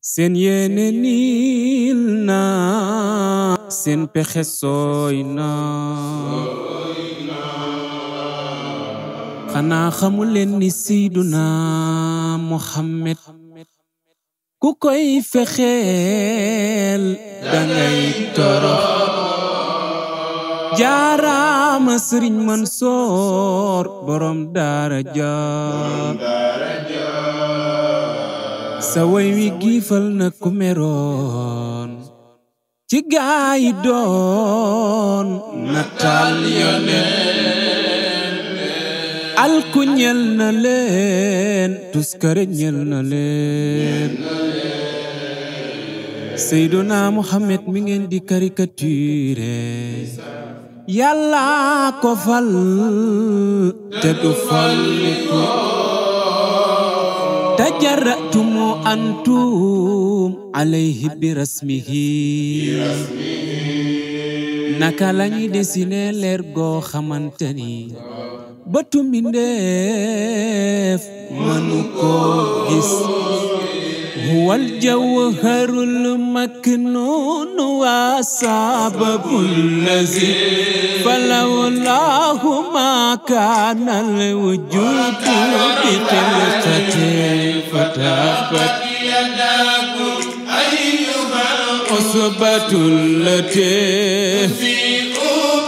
Sen yéene niil na sen pexe sooy na xanaa xamuleen ni Seyduna Muhammad ku koy fexeel dangay torox jaaraama Sëriñ Mansoor borom daara ja sa way wi giifal na ku meroon ci gaay doon nataal yoneen alku ñel na leen tuskare ñel na leen Seyduna Muhammad mi ngeen di caricature Yàlla ko fal te du falliku tajaratumu antum alayhi birasmihi naka lañuy dessiné leer goo xamantani bëtu mbindeef mënu ko gis huwal jawharul maknun wa sababul lazi falawlahu ma kana al wujudu bi tilkati fatabat yadakum ayyuhal usbatul lati fi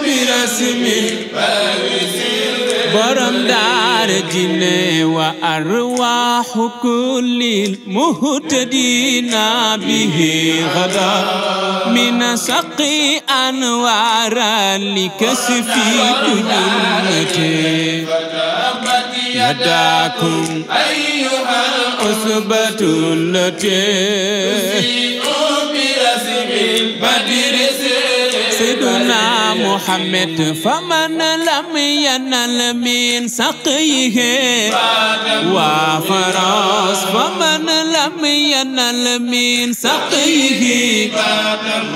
birasmi borom daara jinne wa arwaahu kullil muhtadina bihi gada min saqi anwara likasfi dunyati yadakum ayyuhal usbatul lati Seyduna Muhammad faman lam yanal min saqihi wa faras faman lam yanal min saqihi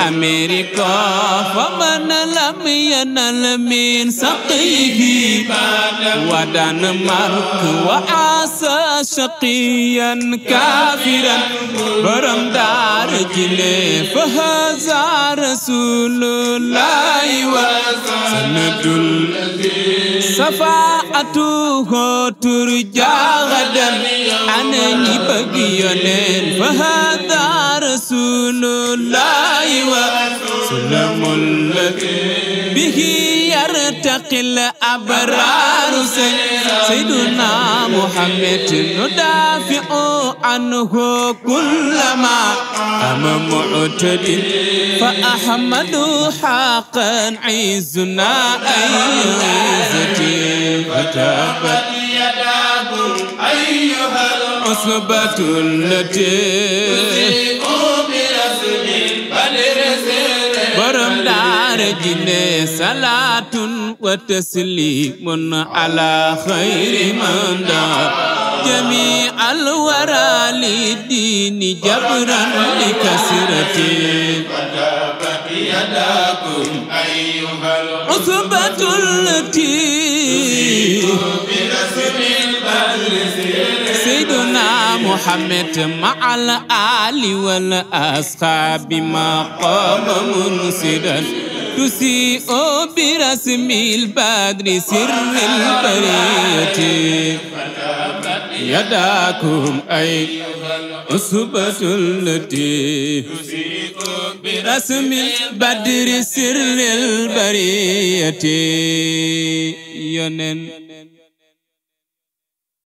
Amerika faman lam yanal min saqihi wa Danmark wa asa shaqiyan kafiran borom dar jile fa haza rasulullah sanadul safaatuhu turja gadan ana ñi bëgg yoneen fa hada rasulullah wa salamul bihi yartaqil abrar sayyiduna Muhammad nudafi'u anhu kullama ama mu'tadin fa ahmadu haqqan izuna ayyuzati fatabat yadakum ayyuhal usbatul lati borom daara jinne salatun wa taslimun ala khayri man da jami al wara li dini jabran li kasrati fatabat yadakum ayyuhal usbatul lati Seyduna Muhammad ma'al ali wal ashabi maqama munsidan tusi'u bi rasmil badri sirril bariyati yadakum ay usbatul lati tusi'u bi rasmil badri sirril bariyati yonen